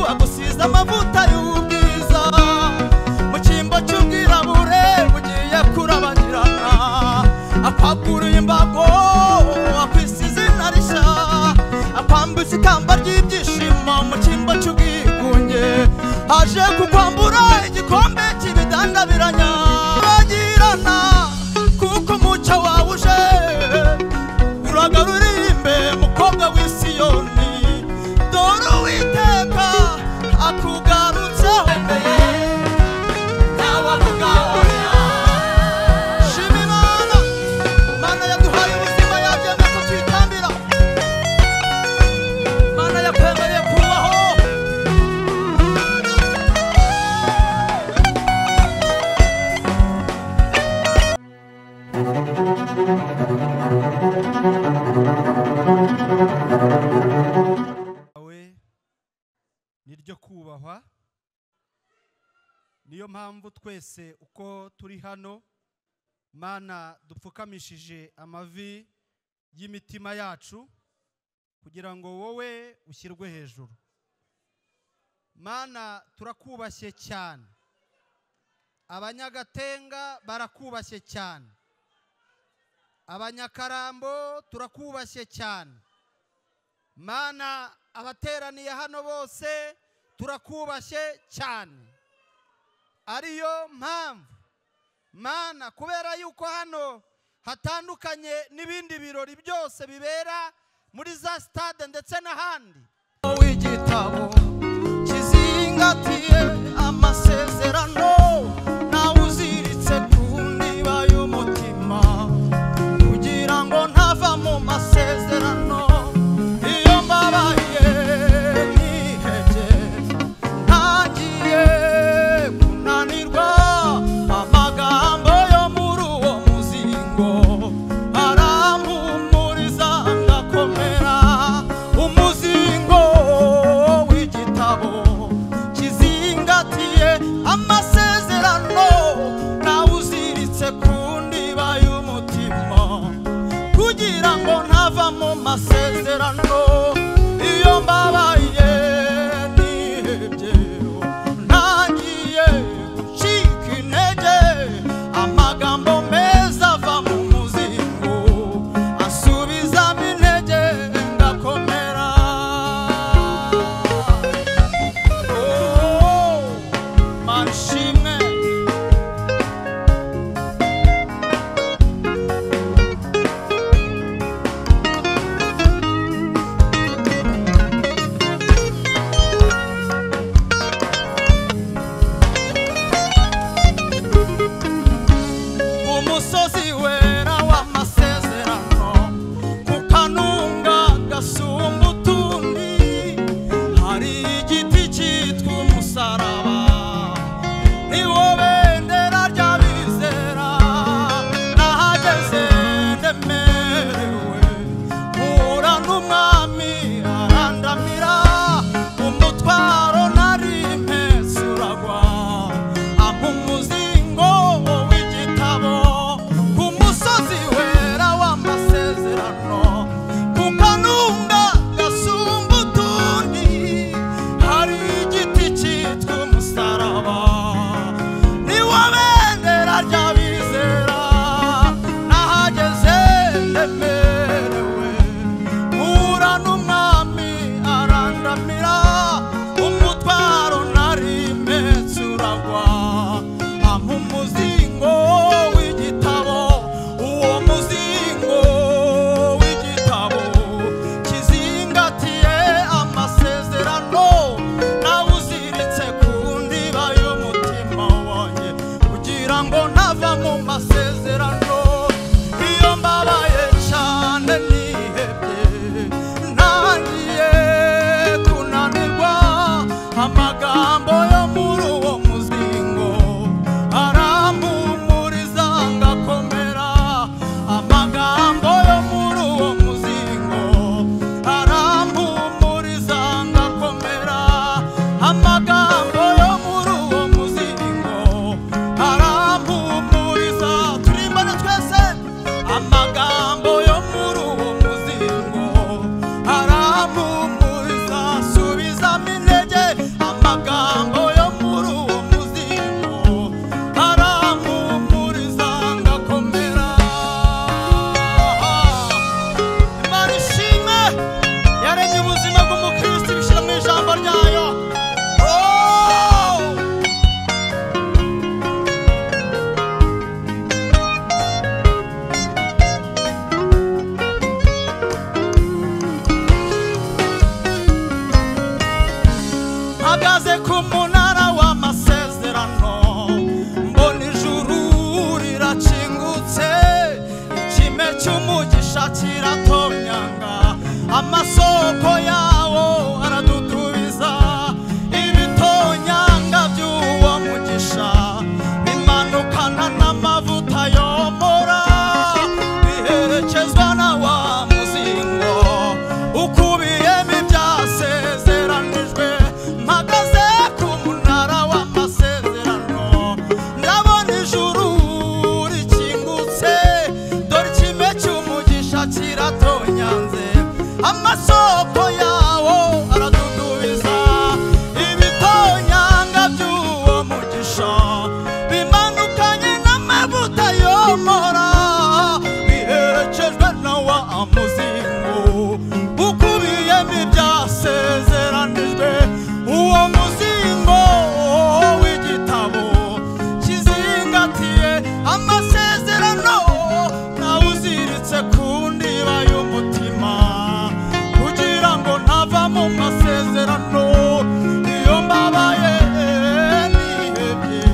Agusize amavuta y'ubwiza, mu cyimbo cy'ubwirabure bugiye kurabagirana. Akwaguruye imbago, akwisize izina rishya, akwambitse ikamba ry'ibyishimo mu cyimbo cy'ubwigunge. Aje kukwambura igikombe cy'ibidandabiranya. Bagirana kuko umucyo wawe uje, uragarurimbe mukobwa w'i Siyoni, dore Uwiteka akugarutseho. Shima Imana, Imana yaduhaye ubuzima, yabyemeye ko tuyitambira, Imana yakwemereye kubaho. Wawe niryo kubahwa. Niyo mpamvu twese uko turi hano, Mana, dupfukamishije amavi y'imitima yacu kugira ngo wowe ushyirwe hejuru. Mana, turakubashye cyane, Abanyagatenga barakubashye cyane, Abanyakarambo turakubashye cyane. Mana, abateraniye hano bose turakubashye cyane. Ariyo mpamvu Mana, kubera yuko hano hatandukanye n'ibindi birori byose bibera muri za stade ndetse n'ahandi, W'igitabo kizingatiye amasezerano, nawe uziritse ku ndiba y'umutima, kugira ngo ntava mu masezerano. Iyo mbabaye nihebye, ntangiye kunanirwa, amagambo yo muri uwo muzingo arampumuriza ngakomera. Umuzingo w'igitabo kizingatiye amasezerano, nawe uziritse ku ndiba y'umutima, kugira ngo ntava mu masezerano. Iyo mbabaye nihebye, ntangiye gucika intege, amagambo meza ava mu muzingo asubizamo intege ngakomera. Oh, Mana ishimwe. Umusozi wera w'amasezerano, ku kanunga gasumba utundi, hari igiti cyitwa umusaraba, niwo bendera ry'abizera. Nahageze ndemerewe, mpura n'umwami arandamira, umutwaro nari mpetse uragwa, ampa umuzingo w'igitabo. Ku musozi wera w'amasezerano, ku kanunga gasumba utundi, hari igiti cyitwa umusaraba, niwo bendera ry'abizera. Nahageze ndemerewe, mpura n'umwami arandamira, umutwaro nari mpetse uragwa, ampa umuzingo w'igitabo. Uwo muzingo w'igitabo kizingatiye amasezerano, nawe uziritse ku ndiba y'umutima wanjye, kugira ngo ntava mu masezerano. Iyo mbabaye cyane nihebye, ntangiye kunanirwa, amagambo yo muri uwo muzingo arampumuriza ngakomera. Amagambo yo muri uwo muzingo arampumuriza ngakomera. Amagambo yo muri uwo muzingo arampumuriza. Turimbane twese. Amagambo yo muri uwo muzingo arampumuriza, subizamo intege. Mpagaze ku munara w'amasezerano, mbona ijuru rirakingutse, ikime cy'umugisha kiratonyanga, amasoko yawo aradudubiza, ibitonyanga by'uwo mugisha bimanukana n'amavuta yomora, biherekezwa na wa muzingo ukubiyemo ibyasezeranijwe. Mpagaze ku munara w'amasezerano, ndabona ijuru rikingutse, dore ikime cy'umugisha kiratonyanze, amasoko yawo aradudubiza, ibitonyanga by'uwo mugisha bimanukanye n'amavuta yomora, biherekejwe na wa muzingo ukubiyemo ibyasezeranijwe. Uwo muzingo w'igitabo kizingatiye amasezerano, nawuziritse ku ndiba y'umutima, kugira ngo ntava mu masezerano. Iyo mbabaye nihebye,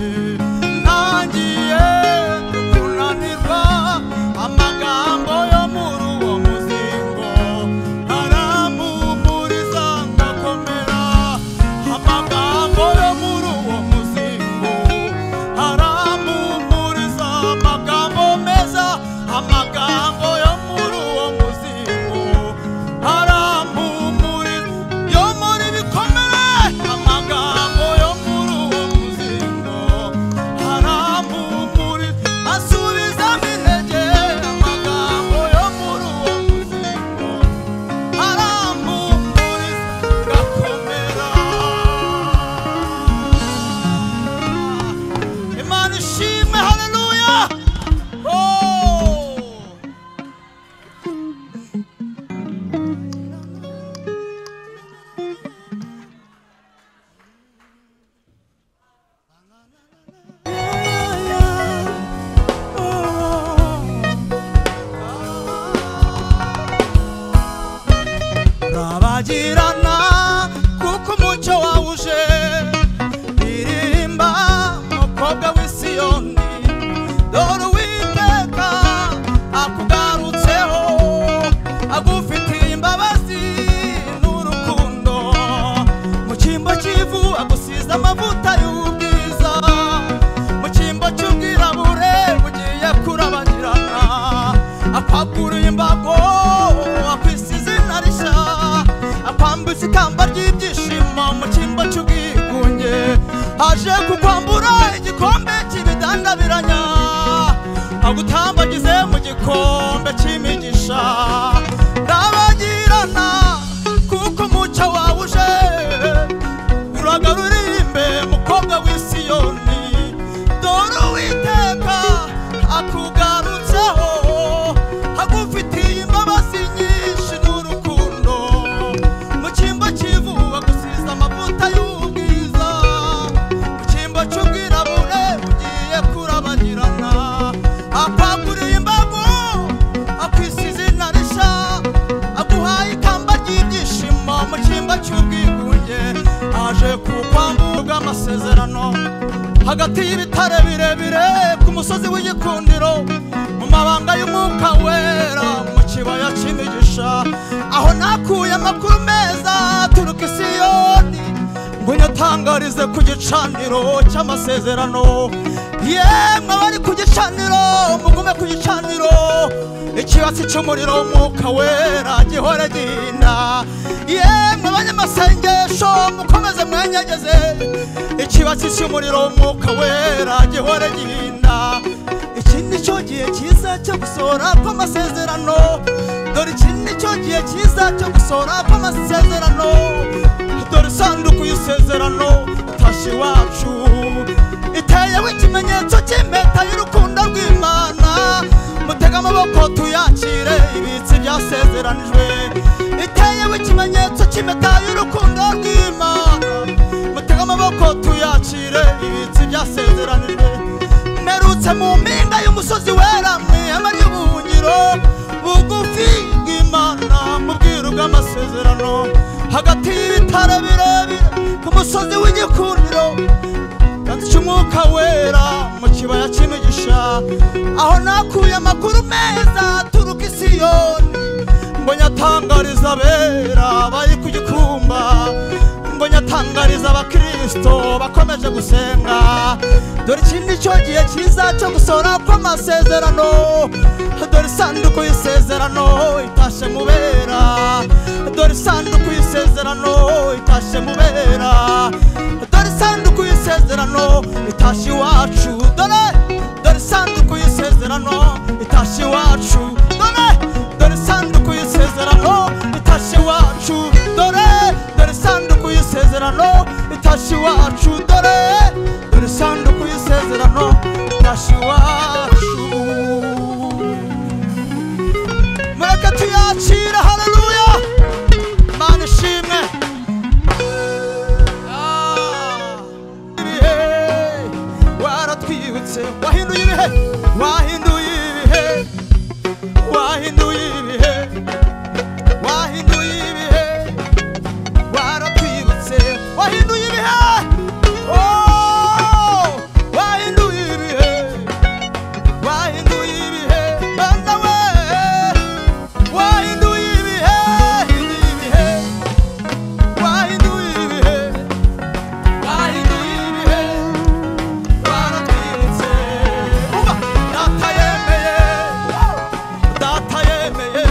ntangiye kunanirwa, amagambo yo muri uwo muzingo arampumuriza ngakomera. Amagambo yo muri uwo muzingo arampumuriza, amagambo meza, amagambo yo muri uwo muzingo arampumuriza, yo muri bikomere, amagambo yo muri uwo muzingo arampumuriza, asubizamo intege, amagambo yo muri uwo muzingo arampumuriza ngakomera. Imana ishimwe, haleluya. Oh! Rabagirana kuko umucyo wawuje, ririmba mukobwa w'i Siyoni, dore Uwiteka akugarutseho, agufitiye imbabazi n'urukundo, mu cyimbo cy'ivu agusize amavuta y'ubwiza, mu cyimbo cy'ubwirabure bugiye kurabagirana, akwaguriye imbago, akwisa izina rishya, akwambitse ikamba ry'ibyishimo mu cyimbo cy'ubwigunge, aje kukwambura igikombe cy'ibidandabiranya, agutambagize mu gikombe cy'imigisha. Ndabagirana kuko umucyo wawe uje, uragarurimbe mukobwa w'i Siyoni, dore Uwiteka akugarutseho, agufitiye imbabazi nyinshi n'urukundo, mu cyimbo cy'ivu agusize amavuta y'ubwiza, mu cyimbo cy'ubwirabure ugiye kurabagirana, akwaguriye imbago, akwisa izina rishya, aguhaye ikamba ry'ibyishimo mu cyimbo cy'ubwigunge, aje kukwamburwa amasezerano hagati y'ibitare birebire ku musozi w'igikundiro, mu mabanga y'umwuka wera, mu kibaya cy'imigisha, aho nakuye amakuru meza aturuka i Siyoni, ngo nyatangarize ku gicaniro cy'amasezerano. Yemwe abari ku gicaniro, mugume ku gicaniro, ikibatsi cy'umuriro w'umwuka wera gihore gihinda. Yemwe abanyamasengesho, mukomeze mwenyegeze, ikibatsi cy'umuriro w'umwuka wera gihore gihinda. Iki ni cyo gihe cyiza cyo gusohora kw'amasezerano, dore iki ni cyo gihe cyiza cyo gusohora kw'amasezerano, dore isanduku y'isezerano itashye iwacu, iteyeho ikimenyetso cy'impeta y'urukundo rw'Imana, mutege amaboko tuyakire ibitsi byasezeranijwe, iteyeho ikimenyetso cy'impeta y'urukundo rw'Imana, mutege amaboko tuyakire ibitsi byasezeranijwe. Mperutse mu mpinga y'umusozi wera, mu ihema ry'ubuhungiro bugufi bw'Imana, mu bwiru bw'amasezerano, hagati y'ibitare birebire ku musozi musozi w'igikundiro, yanditse umwuka wera mu kibaya cy'imigisha, aho nakuye amakuru meza aturuka i Siyoni, mbonye atangariza abera bari ku gikumba, mbonye atangariza abakristo bakomeje gusenga. Dore iki ni cyo gihe cyiza cyo gusohora kw'amasezerano, dore isanduku y'isezerano itashe mu bera, dore isanduku y'isezerano itashe mu bera, dore isanduku y'isezerano itashe iwacu, dore dore isanduku y'isezerano itashe iwacu, dore dore isanduku y'isezerano itashe iwacu, dore dore isanduku y'isezerano itashe iwacu, dore dore isanduku y'isezerano itashe iwacu. Mureke tuyakire, haleluya, Imana ishimwe. Ibihe waratwibutse, wahinduye ibihe, wahinduye ibihe, wahinduye ibihe, wahinduye ibihe, waratwibutse, wahinduye ibihe, oh, wahinduye ibihe, wahinduye ibihe, Mana we, wahinduye ibihe, ibihe, wahinduye ibihe, wahinduye ibihe, waratwibutse. Umva, data yemeye, data yemeye,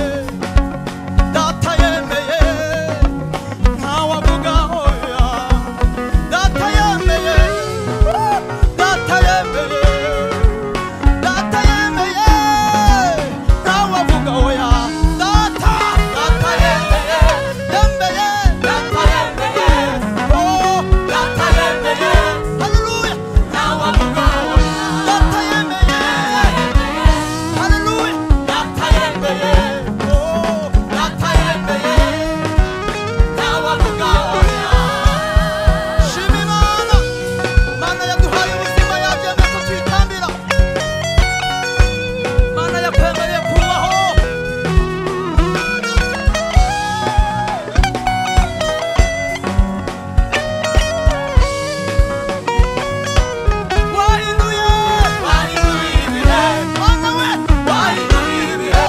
data yemeye, ntawavuga oya, data yemeye, data yemeye, data yemeye, ntawavuga oya, data, data yemeye, yemeye, data yemeye, oh, data yemeye, haleluya, ntawavuga oya, data yemeye, haleluya, data yemeye, oh, data yemeye, ntawavuga oya. Shima Imana, Imana yaduhaye ubuzima yabyemeye ko tuyitambira, Imana yakwemereye kubaho. Wahinduye, wahinduye ibihe, Mana we, wahinduye ibihe.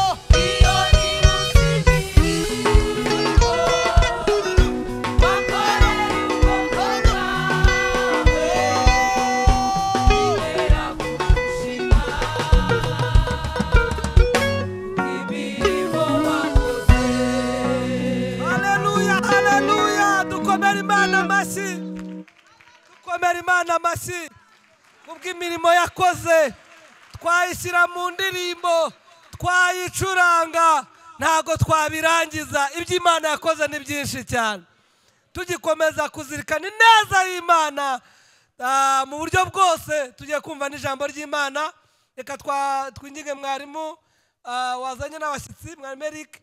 Haleluya, haleluya, dukomere Imana amashyi, dukomere Imana amashyi kubw'imirimo yakoze. Twayishyira mu ndirimbo, twayicuranga, ntago twabirangiza. Ibyo Imana yakoze ni byinshi cyane. Tugikomeza kuzirikana ineza y'Imana mu buryo bwose, tugiye kumva n'ijambo ry'Imana. Reka twinginge mwarimu wazanye n'abashyitsi, mwarimu Eric.